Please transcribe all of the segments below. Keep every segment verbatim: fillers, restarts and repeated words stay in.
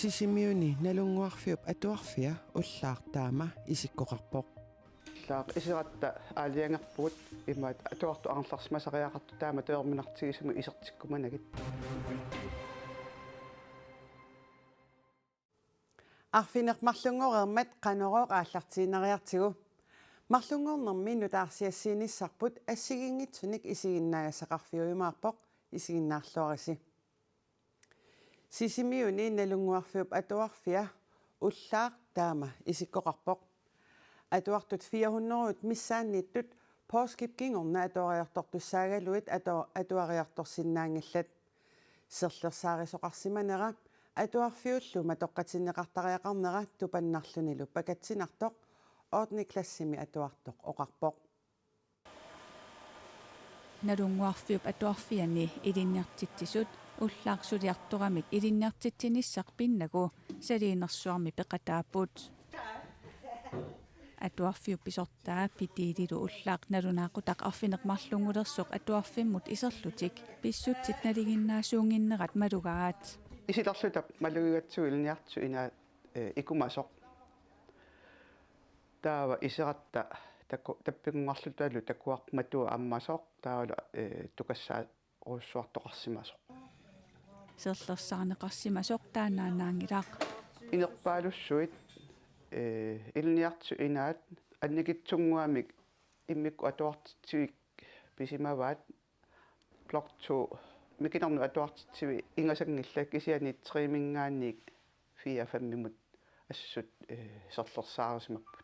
Sisimiuni Nalunnguarfiup atuarfia ullaaq taama isikkoqarpoq. Ullaaq iseratta aalajangerpugut, imaattoq atuartut angerlarsimasariaqartut taama atuarminartigisumik isertikkumanagit. Arfineq-marlunngoreermat Qanorooq aallartiinnariartigu. Marlunngornermi nutaarsiassiinissarput assigiinngitsunik isiginnaagassaqarfiujumaarpoq, isiginnaarluarisi. Sisimiuni Nalunnguarfiup atuarfia ullaaq taama isikkoqarpoq. Atuartut fire hundrede missaanniittut poorskip kingorna atuariartortussaagaluit atu-, atuariartorsinnaanngillat. Serlersaarisoqarsimanera atuarfiullu matoqqatinneqartariaqarnera tupannarlunilu pakatsinartoq ottende klassimi atuartoq oqarpoq. Nalunnguarfiup atuarfiani ilinniartitsisut ullaaq suliartoramik ilinniartitsinissaq pinnagu saliinersuarmi peqataapput. Atuarfiup pisortaa Pitiililu ullaaq nalunaaqutaq arfineq-marlunngulersoq atuarfimmut iserlutik pissutsit nalinginnaasuunnginnerat malugaat. Isilerluta malugigatsigu ilinniartitsisut inaat, eh, ikumasoq. Taava iseratta taku-, tappikkunngarlutalu takuarput matua ammasoq, taavalu, eh, tukassaarujussuartoqarsimasoq. Serlersaarneqarsimasoq taannaannaanngilaq. Inerpaalussuit, eh, ilinniartitsisut inaat annikitsunnguamik immikkut atuartitsivik pisimavaat, blok to mikinernut atuartitsiviit ingasanngillat, kisianni treminngaanniit fire-femimut assut, eh, serlersaarisimapput.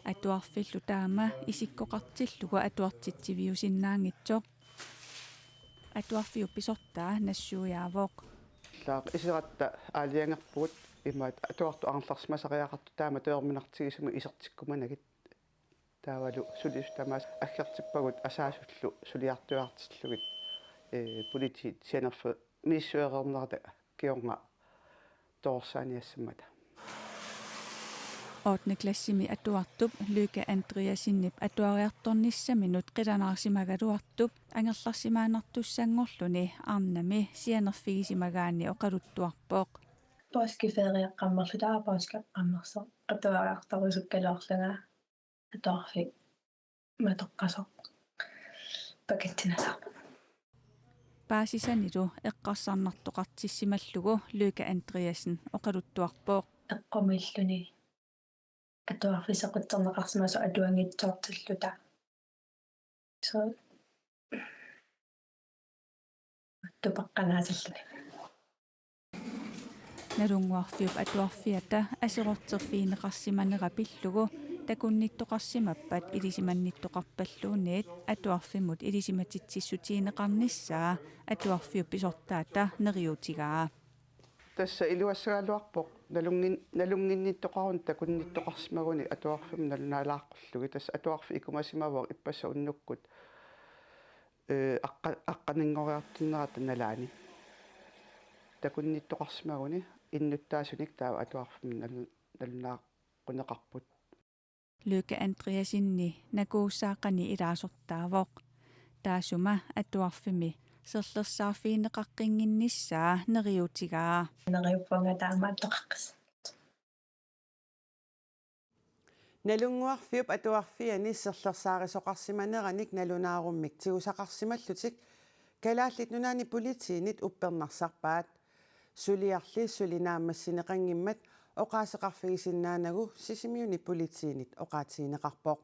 Atuarfillu taama isikkoqartillugu atuartitsiviusinnaanngitsoq. Atuarfiup pisortaa nassuiaavoq. Ullaaq iseratta aalajangerpugut, imaattoq atuartut angerlarsimasariaqartut taama atuarminartigisumik isertikkumanagit. Taavalu sulisut tamaasa aggertippagut asaasullu suliartuaartillugit, eh, politiit sianerfi-, misissuereernerata kingorna toorsaaniassammata. Ottende klassimi atuartup Lykke Andreassenip atuariartornissaminut qilanaarsimagaluartup angerlarsimaannartussanngorluni arnami sianerfigisimagaanni oqaluttuarpoq. Påskeferiaqqammerluta påskeqqammersoq atuariartorusukkaluarlunga atuarfik matoqqasoq pakatsinasarpoq. Paasisanilu eqqarsarnartoqartissimallugu Lykke Andreassen oqaluttuarpoq. Eqqumiilluni atuarfissaqutserneqarsimasoq atuanngitsoortilluta. So, tupaqqanaasalluni. Nalunnguarfiup atuarfiata aserorterfigineqarsimanera pillugu takunnittoqarsimappat ilisimannittoqarpalluunniit atuarfimmut ilisimatitsissutigineqarnissaa atuarfiup pisortaata neriuutigaa. Tassa iluassagaluarpoq nalunngi-, nalunnginnittoqaruni takunnittoqarsimaguni atuarfimmut nalunaalaaqqullugu. Tassa atuarfik ikumasimavoq ippassaq unnukkut, eh, aqqa-, aqqaninngoriartornerata nalaani. Takunnittoqarsimaguni innuttaasunik taava atuarfimmut nalu-, nalunaaqquneqarput. Lykke Andreassenip nakuussaaq qanoq ilaasortaavoq. Taassuma atuarfimmi serlersaarfigineqaqqinnginnissaa neriuutigaa. Neriuppunga taamaattoqaqqissaartoq. Nalunnguarfiup atuarfiani serlersaarisoqarsimaneranik nalunaarummik tigusaqarsimallutik Kalaallit Nunaanni Politiinit uppernarsarpaat. Suliarli suli naammassineqanngimmat oqaaseqarfigisinnaanagu Sisimiuni Politiinit oqaatigineqarpoq.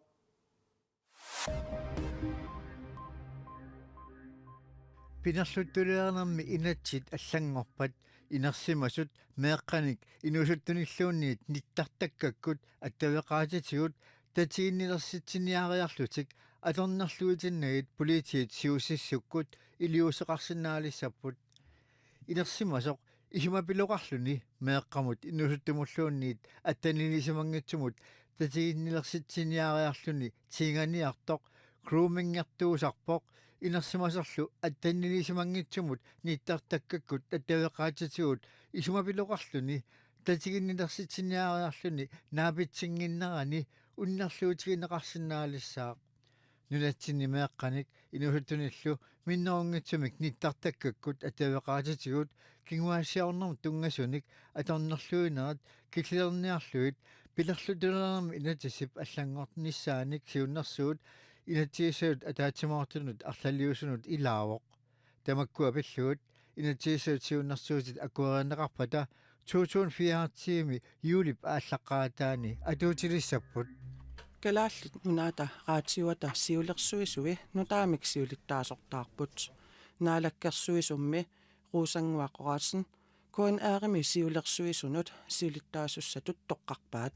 Pinerluttuliornermi inatsit allanngorpat inersimasut meeqqanik inuusuttunilluunniit nittartakkakkut attaveqaatitigut tatiginnilersitsiniariarlutik atornerluitinnagit politiit siusissukkut iliuuseqarsinnaalissapput. Inersimasoq isumapiloqarluni meeqqamut inuusuttumulluunniit attanilisimanngitsumut tatiginnilersitsiniariarluni tiinganiartoq groomingertuusarpoq. Inersimasorlu attanilisimanngitsumut nittartakkakkut attaveqaatitigut isumapiloqarluni tatiginnilersitsiniariarluni naapitsinnginnerani unnerluutigineqarsinnaalissaaq. Nunatsinni meeqqanik inuusuttunillu minnerunngitsumik nittartakkakkut attaveqaatitigut kinguaassiornermut tunngasunik atornerluinerat killilerniarlugit pilerlutulernermi inatsisip allanngornissaanik siunnersuut inatsisissatut ataatsimoortunut arlaliusunut ilaavoq. Tamakkua pillugit inatsisissatut siunnersuutit akuerineqarpata to tusind fireogtyve juulip aallaqqaataani atuutilissapput. Kalaallit Nunaata Raatiuata siulersuisui nutaamik siulittaasortaarput. Naalakkersuisummi Rosannguaq Rossen K N R-imi siulersuisunut siulittaasussatut toqqarpaat.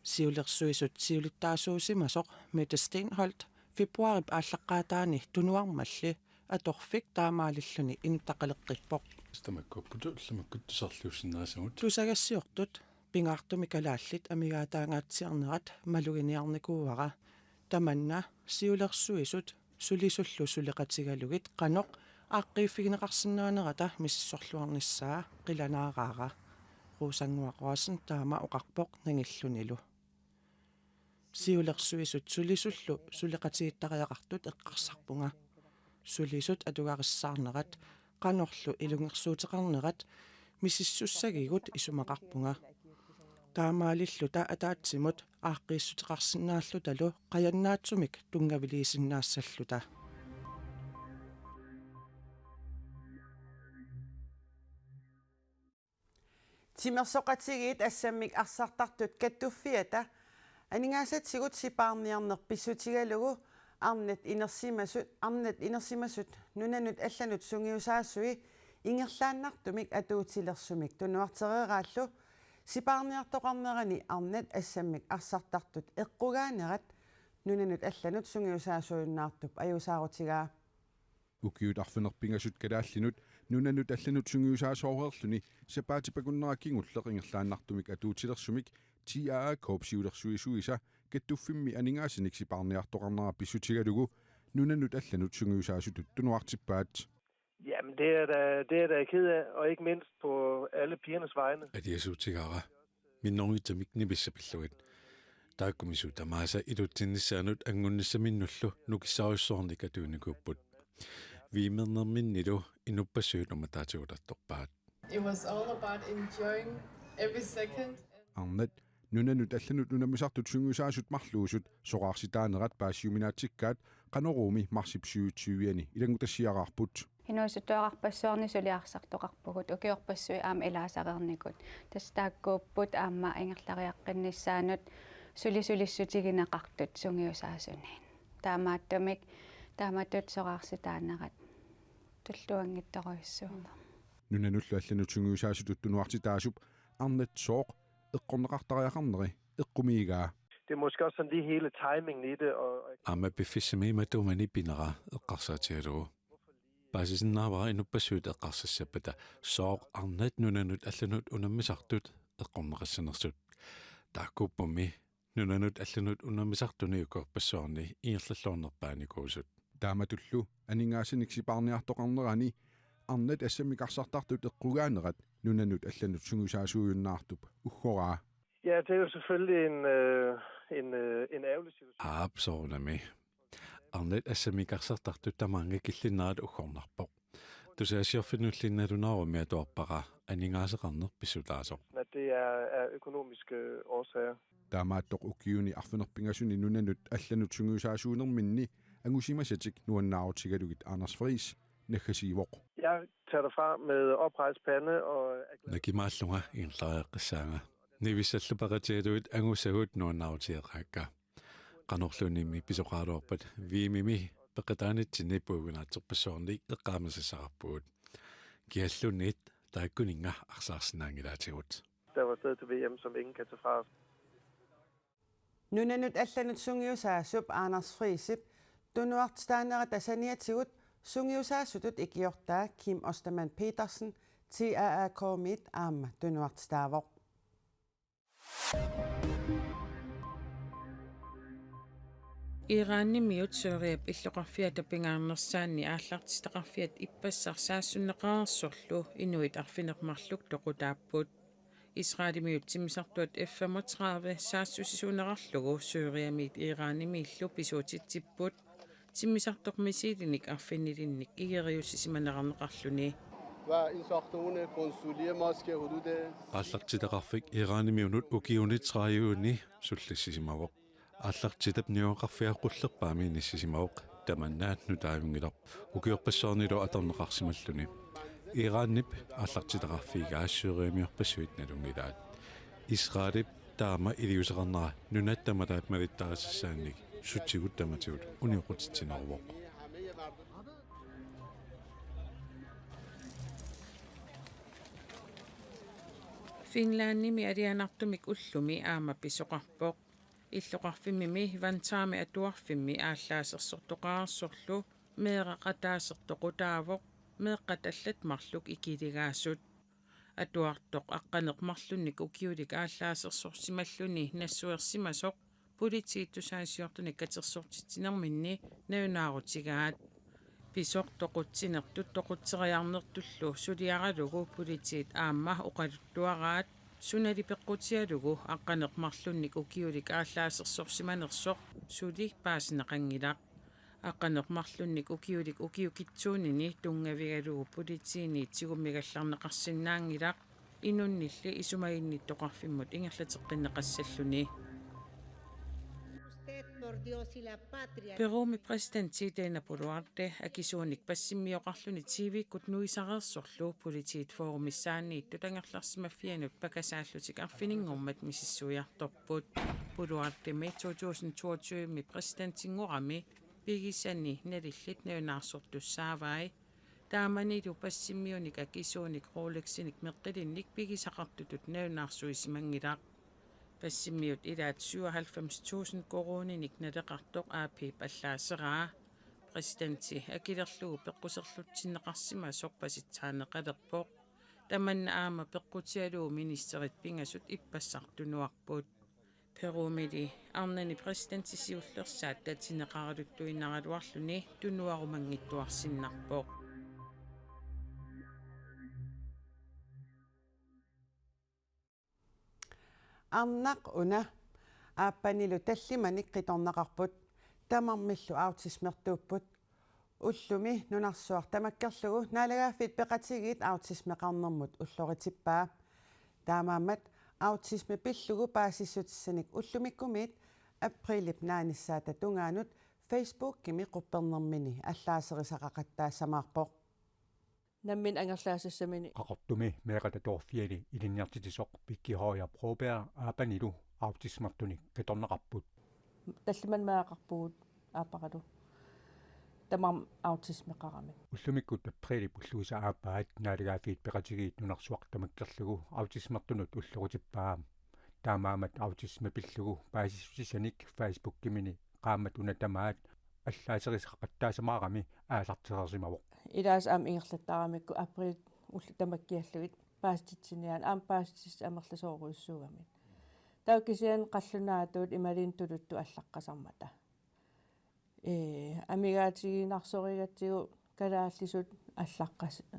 Siulersuisut siulittaasuusimasoq Mette Steenholdt februaarip aallaqqaataani tunuarmalli atorfik taamaalilluni inuttaqaleqqippoq. Tamakkuupput ullumikkut tusarliussinnaasagut. Tusagassiortut pingaartumik kalaallit amigaataangaatsiarnerat maluginiarnikuuara. Tamanna siulersuisut sulisullu suleqatigalugit qanoq aaqqiiffigineqarsinnaanerata misissorluarnissaa qilanaaraara. Rosannguaq Rossen taama oqarpoq nangillunilu. Siulersuisut sulisullu suleqatigiittariaqartut eqqarsarpunga. Sulisut atugarissaarnerat qanorlu ilungersuuteqarnerat misissussagigut isumaqarpunga. Taamaalilluta ataatsimut aaqqiissuteqarsinnaallutalu qajannaatsumik tunngaviliisinnaassalluta. Timersoqatigiit assammik arsartartut Kattuffiata aningaasatigut sipaarniarneq pissutigalugu arnat inersimasut, arnat inersimasut nunanut allanut sungiusaasui ingerlaannartumik atuutilersumik tunuartereeraallu sipaarniartoqarnerani arnat assammik arsartartut eqqugaanerat nunanut allanut sungiusaasuujunnaartup ajuusaarutigaa. Ukiut arfineq-pingasut kalaallinut nunanut allanut sungiusaasoreerluni sapaatip akunnera kingulleq ingerlaannartumik atuutilersumik T A A K-p siulersuisuisa Kattuffimmi aningaasanik sipaarniartoqarnera pissutigalugu nunanut allanut sungiusaasutut tunuartippaat. Jamen, det er da, det er jeg da ked af, og ikke mindst på alle pigernes vegne. Aliasuutigaara minnerunngitsumik nimissapillugit. Taakkumisut tamaasa ilutsinnissaanut anngunnissaminnullu nukissarujussuarnik atuinikuupput. Viimernerminnilu inuppassuit uumataatigut attorpaat. It was all about enjoying every second. Arnat nunanut allanut unammisartut sungiusaasut marluusut soraarsitaanerat paasiuminaatsikkaat Qanoruumi marsip syvogtyve-ani ilanngutassiaraarput. Inuusuttuararpassuarnik suli arsartoqarpugut ukiorpassuit aamma ilaasareernikut. Tassa taakkuupput aamma ingerlariaqqinnissaanut sulisulissutigineqartut sungiusaasuniit. Taamaattumik taamatut soraarsitaanerat tulluanngitsorujussuuvoq. Nunanullu allanut sungiusaasutut tunuartitaasup arnat sooq eqqorneqartariaqarneri eqqumiigaa. Det er måske også sådan lige hele timingen i det, og, og aamma piffissami imatut uumani pinera eqqarsaatigalugu. Paasisinnaavara inuppassuit eqqarsassappata sooq arnat nunanut allanut unammisartut eqqorneqassanersut. Taakkuuppummi nunanut allanut unammisartuni ukiorpassuarni ingerlalluarneq paanikuusut. Taamatullu aningaasanik sipaarniartoqarnerani arnat assammik arsartartut eqqugaanerat nunanut allanut sungiusaasuujunnaartup uggoraa. Ja, det er jo selvfølgelig en, øh, en, øh, en ærgerlig situation. Aap, soorunami. Arnat assammik arsartartut tamaanga killinnerat uggornarpoq. Tusagassiorfinnulli nalunaarummi atuarpara aningaasaqarneq pissutaasoq. At det er, er økonomiske årsager. Taamaattoq ukiuni arfineq-pingasuni nunanut allanut sungiusaasuunerminni angusimasatik nuannaarutigalugit Anders Friis naggasiivoq. Jeg tager derfra med oprejst pande og er glad. Nakimaallunga ingerlariaqqissaanga. Nivissallu peqatigalugit angusagut nuannaarutigeqaakka. Qanorluunniimmi pisoqaraluarpat V M-imi peqataanitsinni puigunaatsorpassuarnik eqqaamasassaqarpugut. Kialluunniit taakkuninnga arsaarsinnaanngilaatigut. Der var sted til V M, som ingen kan tage fra os. Nunanut allanut sungiusaasup Anders Friisip tunuartitaanerata saniatigut sungiusaasutut ikiortaa Kim Ostermann Petersen T A A K-miit aamma tunuartitaavoq. Iranimiut Syriap illoqarfiata pingaarnersaanni aallartitaqarfiat ippassaq saassunneqareersorlu inuit arfineq-marluk toqutaapput. Israelimiut timmisartuat F femogtredive saassussisuunerarlugu Syriamiit Iranimiillu pisuutitsipput. Timmisartoq missiilinik arfinilinnik igeriussisimanerarneqarluni. و این ساختمون کنسولی ما است که حدود Aallartitaqarfik Iranimiunut ukiuni tredive-ni sullissisimavoq. Aallartitap niueqarfiaq qullerpaami inissisimavoq. Tamanna nutaajunngilarput ukiorpassuarnilu atorneqarsimalluni. Iranip aallartitaqarfigaa Syriamiorpassuit nalunngilaat. Israelip taama iliuuseqarnera nunatta mataat malittarisassaanik sutigut tamatigut unioqqutitsineruvoq. Finlandimi alianartumik ullumi aamma pisoqarpoq. Illoqarfimmimi Vantaami atuarfimmi aallaasersortoqareersorlu meeraq ataaseq toqutaavoq, meeqqat allat marluk ikiligaasut. Atuartoq aqqaneq-marlunnik ukiulik aallaasersorsimalluni nassuersimasoq politiit tusagassiortunik katersortitsinerminni nalunaarutigaat. Pisoq toqutsinertut toqutseriarnertullu suliaralugu politiit aamma oqaluttuaraat, sunali peqqutigalugu aqqaneq-marlunnik ukiulik aallaasersorsimanersoq suli paasineqanngilaq. Aqqaneq-marlunnik ukiulik ukiukitsuunini tunngavigalugu politiini tigummigallarneqarsinnaanngilaq, inunnilli isumaginnittoqarfimmut ingerlateqqinneqassalluni. Perumi præsidenti Dina Boluarte akisuunik passimmioqarluni T V-kkut nuisareersorlu politiit fyrre missaanniittut angerlarsimaffianut pakasaallutik arfininngormat misissuiartorput. Boluartemi to tusind toogtyve-mi præsidentinngorami pigisani nalillit nalunaarsortussaavai. Taamanilu passimmiunik akisuunik Rolexinik meqqilinnik pigisaqartutut nalunaarsuisimanngilaq. Passimmiut ilaat syvoghalvfems tusind koruuninik naleqartoq A P-p allaaseraa. Præsidenti akilerlugu peqquserlutsinneqarsimasoq pasitsaaneqalerpoq. Tamanna aamma peqqutigalugu ministerit pingasut ippassaq tunuarput. Perumili arnani præsidenti siullersaat tatsineqaraluttuinnaraluarluni tunuarumanngittuarsinnarpoq. Arnaq una aappanilu tallimanik qitornaqarput, tamarmillu autismertuupput. Ullumi nunarsuaq tamakkerlugu Naalagaaffiit Peqatigiit autismeqarnermut ulloritippaa. Taamaammat autisme pillugu paasissutissanik ullumikkumiit aprilip naanissaata tungaanut Facebookimi quppernermini allaaserisaqaqattaassamaarpoq. Nammineq angerlaassassaminik. Qaqortumi meeqqat atuarfianni ilinniartitsisoq Pikki Høyer Broberg aappanilu autismertunik qitornaqarput. Tallimanik meeraqarpugut aapparalu. Tamarmik autismeqaramik. Ullumikkut aprilip ulluisa aappaat Naalagaaffiit Peqatigiit nunarsuaq tamakkerlugu autismertunut ulloritippaa. Taamaammat autisme pillugu paasissutissanik Facebookimini qaammat una tamaat allaaserisaqattaassamaarami aallartereersimavoq. Ilaasa aamma ingerlattaaramikku april ullut tamakkiallugit paasititsiniaat aamma paasititsisut amerlasoorujussuugamik. Taava kisianni qallunaatut imaluunniit tuluttut allaqqasarmata. Ee, amigaatigiinnarsorigatsigu kalaallisut allaqqasut,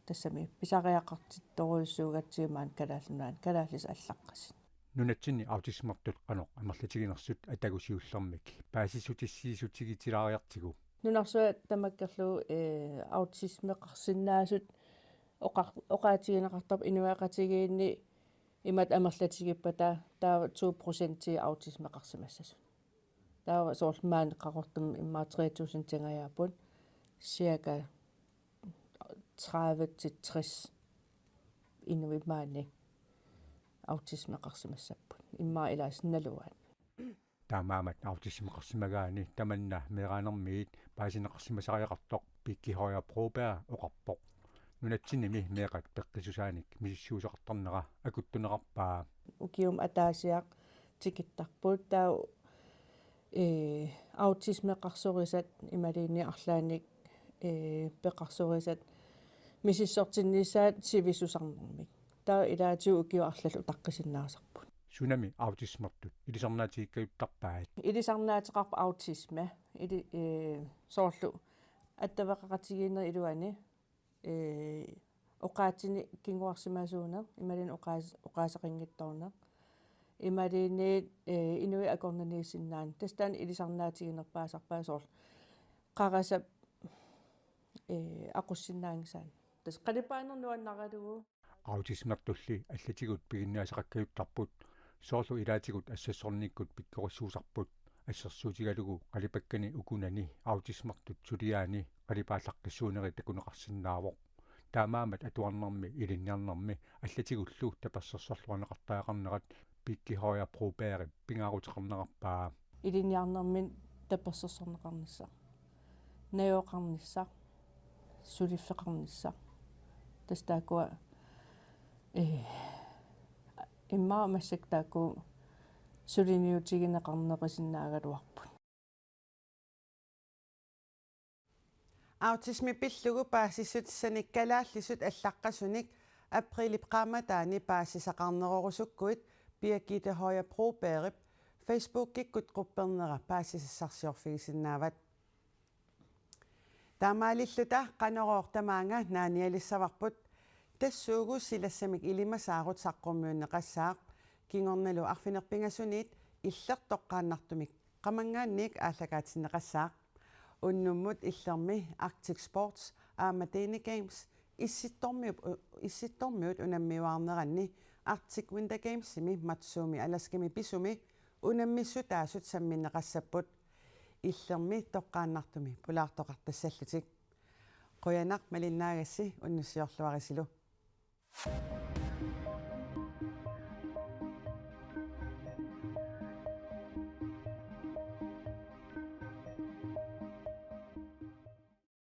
tassami pisariaqartittorujussuugatsigu maani Kalaallit Nunaanni kalaallisut allaqqasut. Nunatsinni autismertut qanoq amerlatiginersut atagu siullermik paasissutissiissutigitsilaariartigu. Nunarsuaq tamakkerlugu, ee, autismeqarsinnaasut oqa-, oqaatigineqartarput inuiaqatigiinni imatut amerlatigippata taava to procenti autismeqarsimassasut. Taava soorlu maani Qaqortumi immaqa tre tusindingajaapput, cirka tredive til tres inuit maani autismeqarsimassapput. Immaqa ilaasa naluaat. Taamaammat autismeqarsimagaanni tamanna meeraanermiit paasineqarsimasariaqartoq Pikki Høyer Broberg oqarpoq. Nunatsinnimi meeqqat peqqissusaanik misissuisoqartarnera akuttuneqarpaa. Ukiumut ataasiaq tikittarput taava, ee, autismeqarsorisat imaluunniit arlaannik, ee, peqarsorisat misissortinnissaat sivisusarnermik. Taava ilaatigut ukiut arlallit utaqqisinnaasarput. Sunami autismertut ilisarnaatigikkajuttarpaat? Ilisarnaateqarpoq autisme. Ili-, ee, soorlu attaveqaqatigiinnerup iluani, ee, oqaatsinik kinguarsimasuuneq, imaluunniit oqaas-, oqaaseqanngitsoorneq. Imaluunniit, ee, inuit akornanniissinnaaneq. Tassa taanna ilisarnaatiginerpaasarpaat soorlu qarasap ee aqussinnaanngisaanni. Tassa qalipaaneq nuannaralugu. Autismertulli allatigut piginnaasaqakkajuttarput, soorlu ilaatigut assassornikkut pikkorissuusarput, assersuutigalugu qalipakkani ukunani autismertut suliaani qalipaallaqqissuunerit takuneqarsinnaavoq. Taamaammat atuarnermi ilinniarnermi allatigullu tapersersorluarneqartariaqarnerat Birgit Høyer Brobergip pingaaruteqarnerarpaa. Ilinniarnermi tapersersorneqarnissaq, najugaqarnissaq, suliffeqarnissaq. Tassa taakkua ee immaqa massakkut taakku suliniutigineqarnerusinnaagaluarput. Autismi pillugu paasissutissanik kalaallisut allaqqasunik aprilip qaammataani paasisaqarnerorusukkuit Birgitte Høyer Brobergip Facebookikkut quppernera paasisassarsiorfigisinnaavat. Taamaalilluta Qanorooq tamaanga naanialissavarput. Tassuugu silassamik ilimasaarut saqqummiunneqassaaq. Kingornalu arfineq-pingasuniit Illertoqqaannartumik qamanngaanniik aallakaatinneqassaaq. Unnummut Illermi Arctic Sports aamma Dene Games Issittormiut, Issittormiut unammiuaarneranni Arctic Winter Gamesimi Matsuumi Alaskami pisumi unammissutaasut samminneqassapput. Illermi toqqaannartumi pulaartoqartassallutik. Qujanaq malinnaagassi, unnussiorluarisilu.